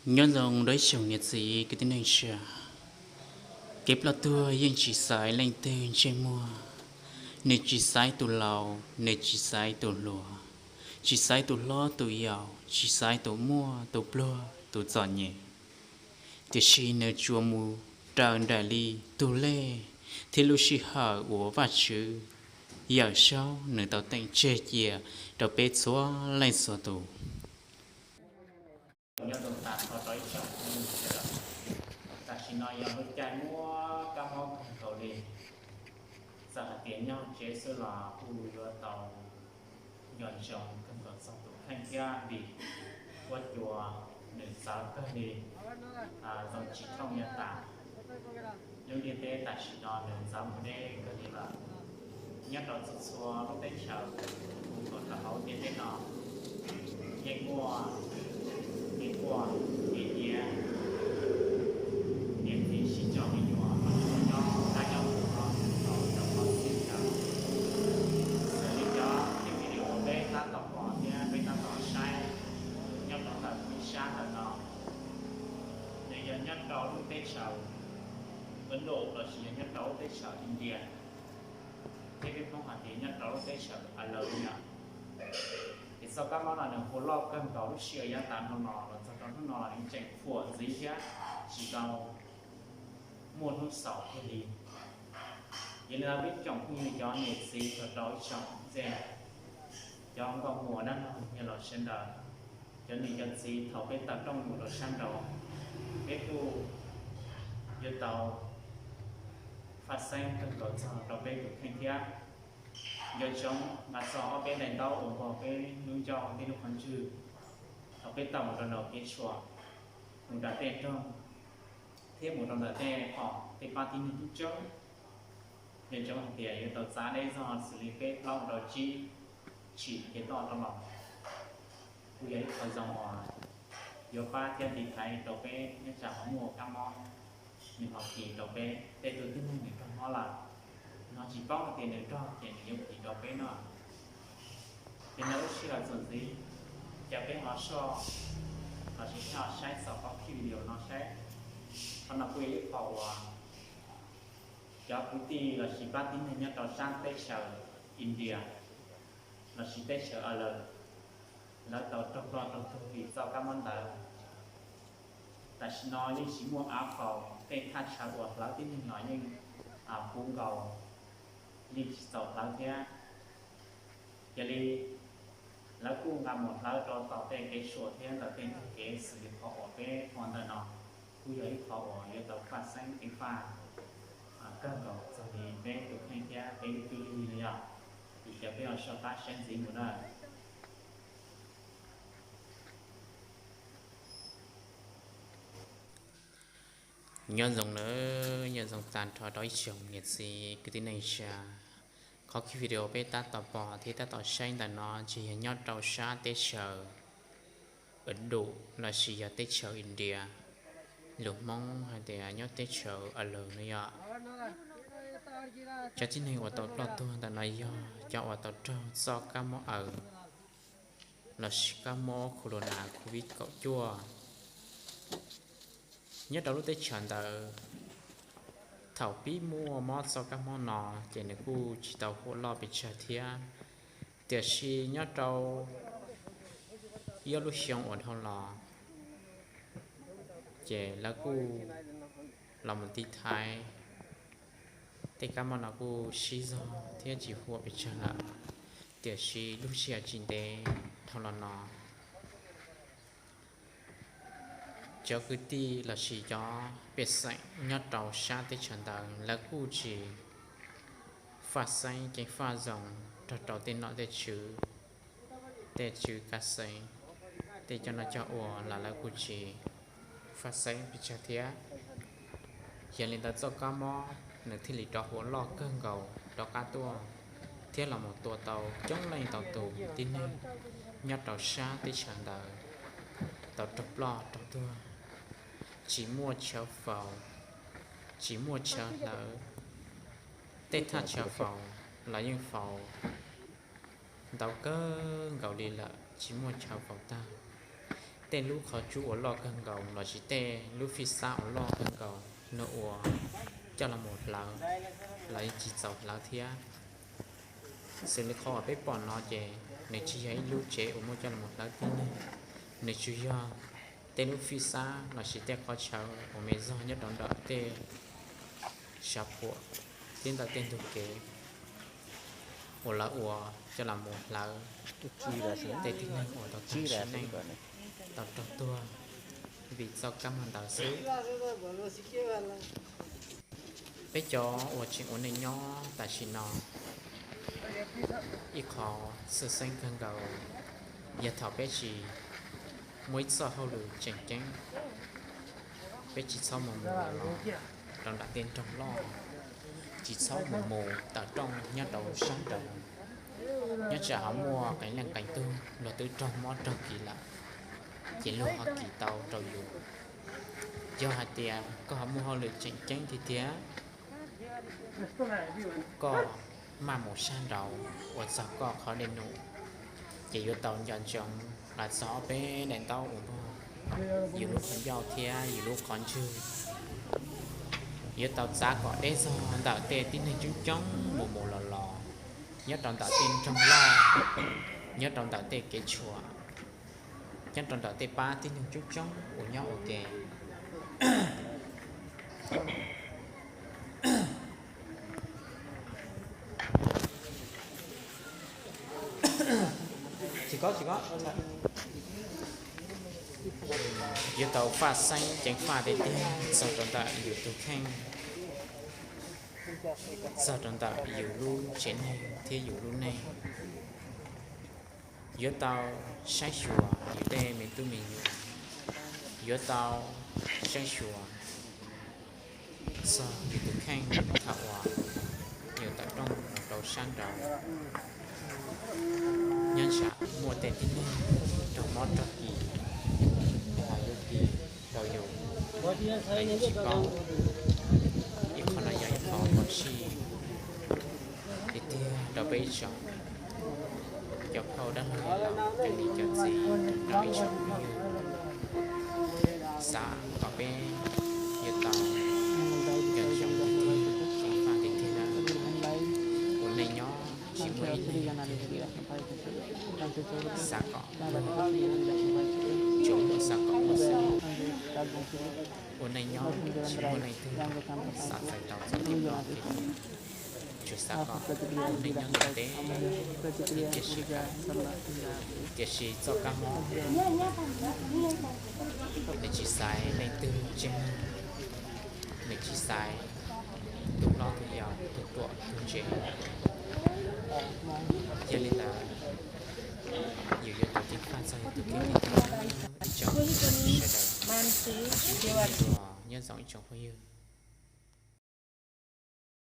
Nyob zoo rau ib tsoom niam txiv kwv tij neej tsa, kev ploj tuag yeej tsis xaiv leej twg ntsej muag, nws tsis xaiv tus laus, nws tsis xaiv tus hluas, tsis xaiv tus hlob tus yau, tsis xaiv tus muaj tus pluag tus txom nyem, tiam sis nws tsuas mus raws nraim li tus lej thiab lub sij hawm uas Vajtswv Yawm Saub nws tau teem tseg cia rau peb txhua leej txhua tus. Nyob zoo tas nrho rau ib tsoom phooj ywg sawv daws. Tam sim no yog lub caij muaj kab mob kawg nkaus li. Txawm hais tias nyob hauv tsev xwb los kuj yuav tau nco ntsoov kawg nkaus txog tus kheej thiab vim huab cua nws txawv kawg li, zoo tsis thooj yav tas. Lub ntiaj teb tam sim no nws txawv mus deb kawg li lawm. Nyob rau txhua txhua lub teb chaws, kuv tuaj rau hauv ntiaj teb no, yeej muaj, yeej muaj kev iab, niam txiv sib tso me nyuam los tsuas nyob dab nyob tus no tau cov phob xwm ntawd. Xws li cov video uas peb tab tom pom thiab peb tab tom saib nyob rau ntawm ib sab ntawm no, nws yog nyob rau lub teb chaws Ấn Độ lossis yog nyob rau lub teb chaws India, thiab peb Hmoob hais tias nyob rau lub teb chaws Ireland no. Ces txoj kab mob no nws hu loj kawg nkaus lub sij hawm yav tas no los txog rau hnub no los nws tseem phuam ntxiv thiab tsis tau muaj hnub xaus kiag li. Yog li ntawd peb tsoom phooj ywg cov niam txiv txog rau ib tsoom ntxhais, cov nkauj muam dab laug yawg laus sawv daws, cov niam cov txiv, thaum peb taw rooj mus rau sab nraud, peb kuj yuav tau faj xeeb kawg nkaus txog rau peb tus kheej thiab. Nco ntsoov mas txog ob peb daim ntaub uas npog peb lub ncauj thiab lub qhov ntswg thaum peb taw mus rau nraum kev tshuam, mus nram tej nroog thiab mus rau ntawm tej qhov tej pab tib neeg coob coob. Nco ntsoov hais tias yuav tau txav deb zog xws li peb plaub mus rau tsib tshim kev toj rau los, kuj yog ib qho zoo uas yuav pab thiab tiv thaiv rau peb nyob tsam ho muaj kab mob nws ho kis rau peb. Tej tus tib neeg nws raug mob lawm, nws ho tsis paub hais tias nws raug ces nws yuav kis rau peb no. Ces ntawm lub sij hawm txuas ntxiv, cia peb ho soj lossis peb ho saib txog qhov clip video no saib. Qhov no kuj yog ib qho uas cov kwv tij lossis pab tib neeg nyob rau sab teb chaws India lossis teb chaws Ireland, lawv tau raug ploj raug tuag vim txoj kab mob ntawd. Tam sim no yeej tsis muaj av faus, tej thaj chaw uas hlawv tib neeg los yeej puv nkaus, yeej tsis txaus hlawv thiab. Yog li lawv kuj nqa mus hlawv rau tom tej kev tshuam thiab ntawm tej ntug kev xws li qhov uas peb ua ntawm no, kuj yog ib qho uas yuav tau faj xeeb ceev faj kawg nkaus txog li peb tus kheej thiab peb lub cuab lub yig no yog. Ces cia peb ho soj qab saib ntxiv mus na. Nyob zoo nawb, nyob zoo tag nrho rau ib tsoom niam txiv kwv tij neej tsa. Qhov clip video peb tab tom pom thiab tab tom saib ntawm no ces yog nyob rau sab teb chaws Ấn Độ lossis yog teb chaws India, lus Hmoob hais tias nyob teb chaws Ireland no yog. Cov tib neeg uas tau ploj tuag ntawm no yog cov uas tau raug txoj kab mob aws lossis kab mob corona covid kaum cuaj. Nyob rau lub teb chaws ntawd, thaum pib muaj mob txoj kab mob no ces nws kuj tsis tau huam loj pes tsawg thiab, tiam sis nyob rau ib ob lub xyoo uas dhau los ces lawv kuj los mus tiv thaiv, tej kab mob no kuj sib zog thiab tsis huam pes tsawg lawm. Tiam sis lub sij hawm tsis ntev dhau los no, cov kwv tij lossis cov pej xeem nyob rau sab teb chaws ntawd lawv kuj tsis faj xeeb ceev faj zoo rau rau tej nom tej tswv, tej tswv kav xeeb, tej coj noj coj ua los lawv kuj tsis faj xeeb pes tsawg thiab. Yog li ntawd txoj kab mob nws thiaj li rov huam loj kawg nkaus rov qab tuaj, thiab los mus tua tau coob leej ntau tus tib neeg nyob rau sab teb chaws ntawd tau raug ploj raug tuag, tsis muaj chaw faus, tsis muaj chaw hlawv. Tej thaj chaw faus los yeej faus ntau kawg nkaus li lawm, tsis muaj chaw faus tag. Tej lub qhov tsua uas loj kawg nkaus lossis tej lub fij xab uas loj kawg nkaus no uas coj los mus hlawv, los yeej tsis txaus hlawv thiab. Xws li qhov uas peb pom no ces nws tsis yog ib lub tsev uas muaj coj los mus hlawv tib neeg, nws tsuas yog tej lub fij xab lossis tej qhov chaw uas me zog nyob rau ntawm tej sav phuam thiab ntawm tej ntug kev uas lawv ua coj los mus hlawv tej tib neeg uas tau tag sim neej, tau raug tuag vim txoj kab mob ntawd xwb. Peb cov uas tseem ua neej nyob tam sim no, ib qho txhawj xeeb kawg nkaus yog thaum peb tsis muaj ib txoj hauj lwm tseem ceeb, peb tsis txhob mus mus los los rau nram tej nroog loj, tsis txhob mus mus tawm rooj nyob rau sab nraud. Nyob tsam ho muaj qee leej qee tug luag twb raug mob raug kis lawm, ces luag ho kis tau rau yus. Yog hais tias koj ho muaj hauj lwm tseem ceeb tiag tiag, koj maj mus sab nraud uas txog koj qhov dej num, ces yuav tau nco ntsoov los txog ob peb daim ntaub uas npog yus lub qhov ncauj thiab yus lub qhov ntswg. Yuav tau txav kom deb txog ntawm tej tib neeg coob coob mus mus los los, nyob rau ntawm tej nroog loj, nyob rau ntawm tej kev tshuam, nyob rau ntawm tej pab tib neeg coob coob uas nyob ua ke. Yuav tau faj xeeb ceev faj tiag tiag txog rau ntawm yus tus kheej, txog rau ntawm yus lub tsev neeg thiab yus lub neej. Yuav tau saib xyuas yus tej me tub me nyuam, yuav tau saib xyuas txog yus tus kheej thaum uas yus tawm rooj mus rau sab nraud. Nyob tsam muaj tej tib neeg raug mob raug kis, hais lub kis rau yus, los yus tsis paub. Ib qho no yog ib qho phom sij tiag tiag rau peb ib tsoom cov phauj dab laug cov niam cov txiv, rau ib tsoom phooj ywg. Xav kom peb yuav tau nco ntsoov tiag tiag, ceev faj tiag tiag, ua neej nyob tsis muaj ib leeg tiag. Xav kom tsuas muaj xav kom muaj xwb. Ua neej nyob tsis muaj leej twg xav txais tau txoj kev ploj kev tuag, tsuas xav kom ua neej nyob ntev ntev thiab cia siab kawg. Tiam sis txoj kab mob nws tsis xaiv leej twg tsev neeg, nws tsis xaiv tus hlob tus yau, tus ruam tus ntse. Yog li ntawd, yus yuav tau ceev faj txog yus tus kheej tiag tiag, ib tsoom sawv daws. Nyob zoo ib tsoom phooj ywg.